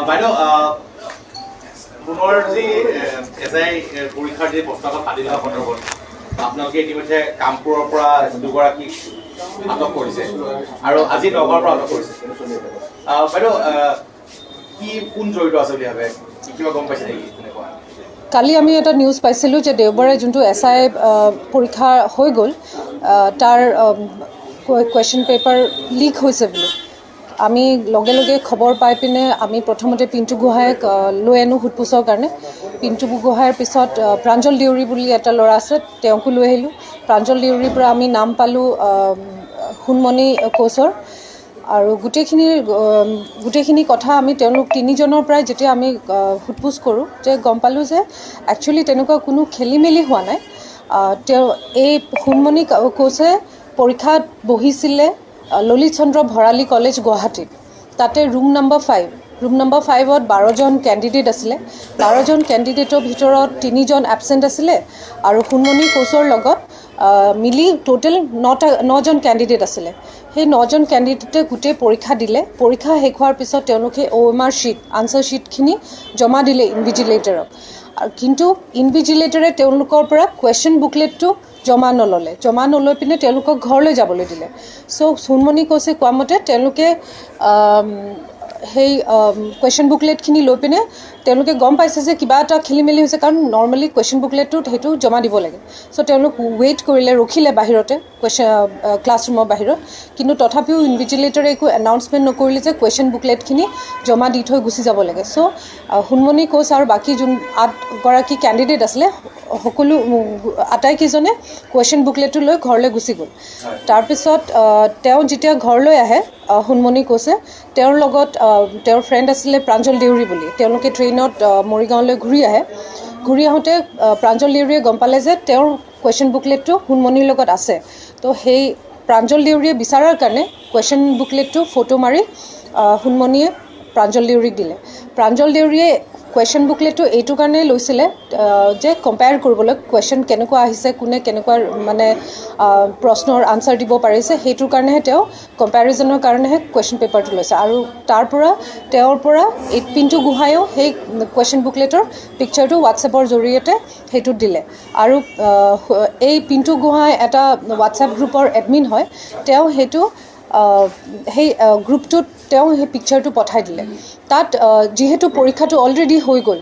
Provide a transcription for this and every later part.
বাইদেউ, পুনৰ যি এছ I পৰীক্ষাৰ যি প্ৰশ্নকাকত ফাদিল হোৱা সন্দৰ্ভত আপোনালোকে ইতিমধ্যে কামপুৰৰ পৰা দুগৰাকীক আটক কৰিছে আৰু আজি নগাঁৱৰ পৰা আটক কৰিছে। বাইদেউ, কি কোন জড়িত আছে বুলি ভাবে? কিবা গম পাইছে নেকি তেনেকুৱা? কালি আমি এটা নিউজ পাইছিলোঁ যে দেওবাৰে যোনটো এছ I পৰীক্ষা হৈ গ'ল, তাৰ কুৱেশ্যন পেপাৰ লিক হৈছে বুলি। আমি লগে লগে খবৰ পাই পিনে আমি প্ৰথমতে পিণ্টু গোহাঁইক লৈ আনো সোধ পোছৰ কাৰণে। পিণ্টু গোহাঁইৰ পিছত প্ৰাঞ্জল দেউৰী বুলি এটা ল'ৰা আছে, তেওঁকো লৈ আহিলোঁ। প্ৰাঞ্জল দেউৰীৰ পৰা আমি নাম পালোঁ সোণমণি কোচৰ। আৰু গোটেইখিনি কথা আমি তেওঁলোক তিনিজনৰ পৰাই যেতিয়া আমি সোধ পোছ কৰোঁ যে গম পালোঁ যে একচুৱেলি তেনেকুৱা কোনো খেলি মেলি হোৱা নাই। তেওঁ এই সোণমণি কোচে পৰীক্ষাত বহিছিলে ললিত চন্দ্ৰ ভৰালী কলেজ, গুৱাহাটীত। তাতে ৰুম নম্বৰ 5, ৰুম নম্বৰ 5ত 12জন কেণ্ডিডেট আছিলে। 12জন কেণ্ডিডেটৰ ভিতৰত তিনিজন এবচেণ্ট আছিলে আৰু সোণমণি কোচৰ লগত মিলি টোটেল নজন কেণ্ডিডেট আছিলে। সেই নজন কেণ্ডিডেটে গোটেই পৰীক্ষা দিলে। পৰীক্ষা শেষ হোৱাৰ পিছত তেওঁলোকে অ'এমআৰ শ্বীট, আনচাৰ শ্বীটখিনি জমা দিলে ইনভিজিলেটৰক আৰু কিন্তু ইনভিজিলেটৰে তেওঁলোকৰ পৰা কুৱেশ্যন বুকলেটটো জমা নল'লে। জমা নলৈ পিনে তেওঁলোকক ঘৰলৈ যাবলৈ দিলে। চ' সোণমণি কোচে কোৱা মতে তেওঁলোকে সেই কুৱেশ্যন বুকলেটখিনি লৈ পিনে তেওঁলোকে গম পাইছে যে কিবা এটা খেলি মেলি হৈছে, কাৰণ নৰ্মেলি কুৱেশ্যন বুকলেটটোত সেইটো জমা দিব লাগে। চ' তেওঁলোক ৱেইট কৰিলে, ৰখিলে বাহিৰতে, কুৱেশ্যন ক্লাছৰুমৰ বাহিৰত। কিন্তু তথাপিও ইনভিজিলেটৰে একো এনাউন্সমেণ্ট নকৰিলে যে কুৱেশ্যন বুকলেটখিনি জমা দি থৈ গুচি যাব লাগে। চ' সোণমণি কোচ আৰু বাকী যোন আঠগৰাকী কেণ্ডিডেট আছিলে, সকলো আটাইকেইজনে কুৱেশ্যন বুকলেটটো লৈ ঘৰলৈ গুচি গ'ল। তাৰপিছত তেওঁ যেতিয়া ঘৰলৈ আহে, সোণমণি কোচে, তেওঁৰ লগত তেওঁৰ ফ্ৰেণ্ড আছিলে প্ৰাঞ্জল দেউৰী বুলি, তেওঁলোকে ট্ৰেইনত মৰিগাঁৱলৈ ঘূৰি আহে। ঘূৰি আহোঁতে প্ৰাঞ্জল দেউৰীয়ে গম পালে যে তেওঁৰ কুৱেশ্যন বুকলেটটো সোণমণিৰ লগত আছে। তো সেই প্ৰাঞ্জল দেউৰীয়ে বিচৰাৰ কাৰণে কুৱেশ্যন বুকলেটটো ফটো মাৰি সোণমণিয়ে প্ৰাঞ্জল দেউৰীক দিলে। প্ৰাঞ্জল দেউৰীয়ে কুৱেশ্যন বুকলেটটো এইটো কাৰণেই লৈছিলে যে কম্পেয়াৰ কৰিবলৈ, কুৱেশ্যন কেনেকুৱা আহিছে, কোনে কেনেকুৱা মানে প্ৰশ্নৰ আনচাৰ দিব পাৰিছে, সেইটোৰ কাৰণেহে তেওঁ কম্পেৰিজনৰ কাৰণেহে কুৱেশ্যন পেপাৰটো লৈছে। আৰু তাৰ পৰা তেওঁৰ পৰা এই পিণ্টু গোহাঁয়েও সেই কুৱেশ্যন বুকলেটৰ পিকচাৰটো হোৱাটছএপৰ জৰিয়তে সেইটোত দিলে। আৰু এই পিণ্টু গোহাঁই এটা হোৱাটছএপ গ্ৰুপৰ এডমিন হয়। তেওঁ সেইটো সেই গ্ৰুপটোত তেওঁ সেই পিকচাৰটো পঠাই দিলে। তাত যিহেতু পৰীক্ষাটো অলৰেডি হৈ গ'ল,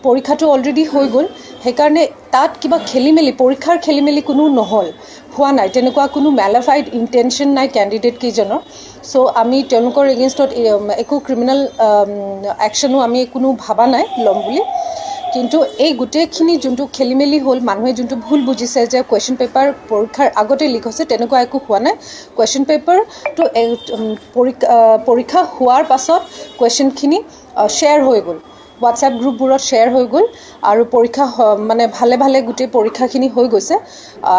পৰীক্ষাটো অলৰেডি হৈ গ'ল, সেইকাৰণে তাত কিবা খেলি মেলি, পৰীক্ষাৰ খেলি মেলি কোনো নহ'ল, হোৱা নাই। তেনেকুৱা কোনো মেলাফাইড ইণ্টেনশ্যন নাই কেণ্ডিডেট কেইজনৰ। চ' আমি তেওঁলোকৰ এগেইনষ্টত একো ক্ৰিমিনেল একশ্যনো আমি কোনো ভাবা নাই ল'ম বুলি। কিন্তু এই গোটেইখিনি যোনটো খেলি মেলি হ'ল, মানুহে যোনটো ভুল বুজিছে যে কুৱেশ্যন পেপাৰ পৰীক্ষাৰ আগতে লিক হৈছে, তেনেকুৱা একো হোৱা নাই। কুৱেশ্যন পেপাৰটো পৰীক্ষা হোৱাৰ পাছত কুৱেশ্যনখিনি শ্বেয়াৰ হৈ গ'ল, হোৱাটছএপ গ্ৰুপবোৰত শ্বেয়াৰ হৈ গ'ল আৰু পৰীক্ষা মানে ভালে ভালে গোটেই পৰীক্ষাখিনি হৈ গৈছে।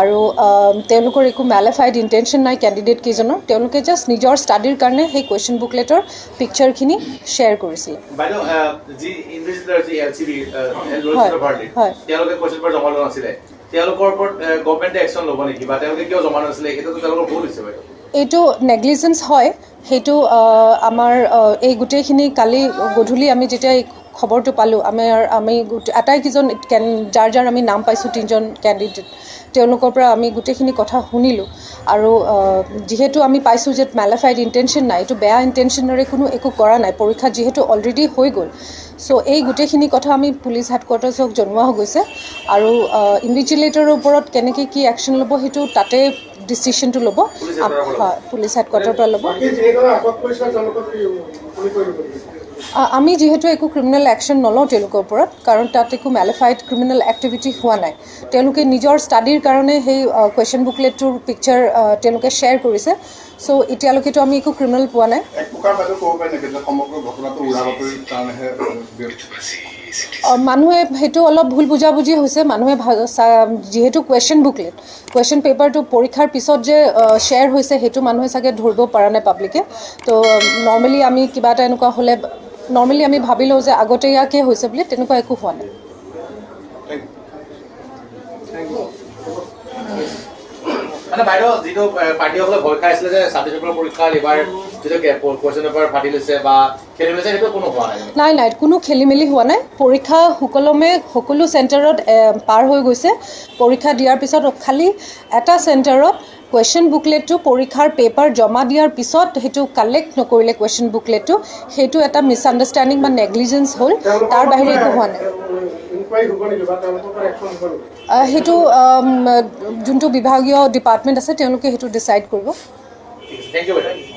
আৰু তেওঁলোকৰ একো মেলাফাইড ইণ্টেনশ্যন নাই কেণ্ডিডেট কেইজনৰ। তেওঁলোকে জাষ্ট নিজৰ ষ্টাডিৰ কাৰণে সেই কুৱেশ্যন বুকলেটৰ পিকচাৰখিনি শ্বেয়াৰ কৰিছিলে। বাইদেউ, যি ইনভিজিলেটৰ, যি এলচিবি হয়। তেওঁলোকে কুৱেশ্যন পেপাৰ জমা লোৱা নাছিলে, তেওঁলোকৰ ওপৰত গভমেণ্টে একশ্যন ল'ব নেকি বা তেওঁলোকে কিয় জমা নাছিলে? এইটোতো তেওঁলোকৰ ভুল হৈছে বাইদেউ। এইটো নেগলিজেঞ্চ হয়। সেইটো আমাৰ এই গোটেইখিনি কালি গধূলি আমি যেতিয়া এই খবৰটো পালোঁ, আমি আটাইকেইজন যাৰ যাৰ আমি নাম পাইছোঁ, তিনিজন কেণ্ডিডেট, তেওঁলোকৰ পৰা আমি গোটেইখিনি কথা শুনিলোঁ। আৰু যিহেতু আমি পাইছোঁ যে মেলাফাইড ইণ্টেনশ্যন নাই, এইটো বেয়া ইণ্টেনশ্যনেৰে কোনো একো কৰা নাই, পৰীক্ষা যিহেতু অলৰেডি হৈ গ'ল, চ' এই গোটেইখিনি কথা আমি পুলিচ হেডকোৱাৰ্টাৰ্ছক জনোৱা হৈ গৈছে। আৰু ইনভিজিলেটৰৰ ওপৰত কেনেকৈ কি একশ্যন ল'ব, সেইটো তাতে ডিচিশ্যনটো ল'ব। পুলিচ হেডকোৱাৰ্টাৰৰ পৰা ল'ব। হয়, পুলিচ হেডকোৱাৰ্টাৰৰ পৰা ল'ব। বাকী যিকেইজনক আটক কৰিছে, তেওঁলোকক কি মুকলি কৰি দিব নেকি? আমি যিহেতু একো ক্ৰিমিনেল একশ্যন নলওঁ তেওঁলোকৰ ওপৰত, কাৰণ তাত একো মেলাফাইড ক্ৰিমিনেল এক্টিভিটি হোৱা নাই। তেওঁলোকে নিজৰ ষ্টাডিৰ কাৰণে সেই কুৱেশ্যন বুকলেটটোৰ পিকচাৰ তেওঁলোকে শ্বেয়াৰ কৰিছে। চ' এতিয়ালৈকেতো আমি একো ক্ৰিমিনেল পোৱা নাই। এক প্ৰকাৰ বাইদেউ ক'ব পাৰি নেকি যে সমগ্ৰ ঘটনাটো উৰা বাতৰিৰ কাৰণেহে? মানুহে সেইটো অলপ ভুল বুজাবুজি হৈছে। মানুহে যিহেতু কুৱেশ্যন বুকলেট, কুৱেশ্যন পেপাৰটো পৰীক্ষাৰ পিছত যে শ্বেয়াৰ হৈছে, সেইটো মানুহে চাগে ধৰিব পৰা নাই পাব্লিকে। তো নৰ্মেলি আমি কিবা এটা এনেকুৱা হ'লে নৰ্মেলি আমি ভাবি লওঁ যে আগতীয়াকৈ হৈছে বুলি। তেনেকুৱা একো হোৱা নাই। Thank you. মানে বাইদেউ, যিটো প্ৰাৰ্থীসকলে ভয় খাই আছিলে যে চাবজেক্ট পেপাৰ পৰীক্ষাত এইবাৰ যিটো কুৱেশ্যন পেপাৰ ফাদিল হৈছে বা খেলি মেলি হৈছে, সেইটো কোনো হোৱা নাই? নাই, কোনো খেলি মেলি হোৱা নাই। পৰীক্ষা সুকলমে সকলো চেণ্টাৰত পাৰ হৈ গৈছে। পৰীক্ষা দিয়াৰ পিছত খালি এটা চেণ্টাৰত কুৱেশ্যন বুকলেটটো পৰীক্ষাৰ পেপাৰ জমা দিয়াৰ পিছত সেইটো কালেক্ট নকৰিলে কুৱেশ্যন বুকলেটটো, সেইটো এটা মিছআণ্ডাৰষ্টেণ্ডিং বা নেগলিজেঞ্চ হ'ল। তাৰ বাহিৰে একো হোৱা নাই। ইনকুৱাৰী হ'ব নেকি বা তেওঁলোকৰ পৰা একশ্যন হ'ব নেকি? সেইটো যোনটো বিভাগীয় ডিপাৰ্টমেণ্ট আছে, তেওঁলোকে সেইটো ডিচাইড কৰিব। ঠিক আছে, thank U বাইদেউ।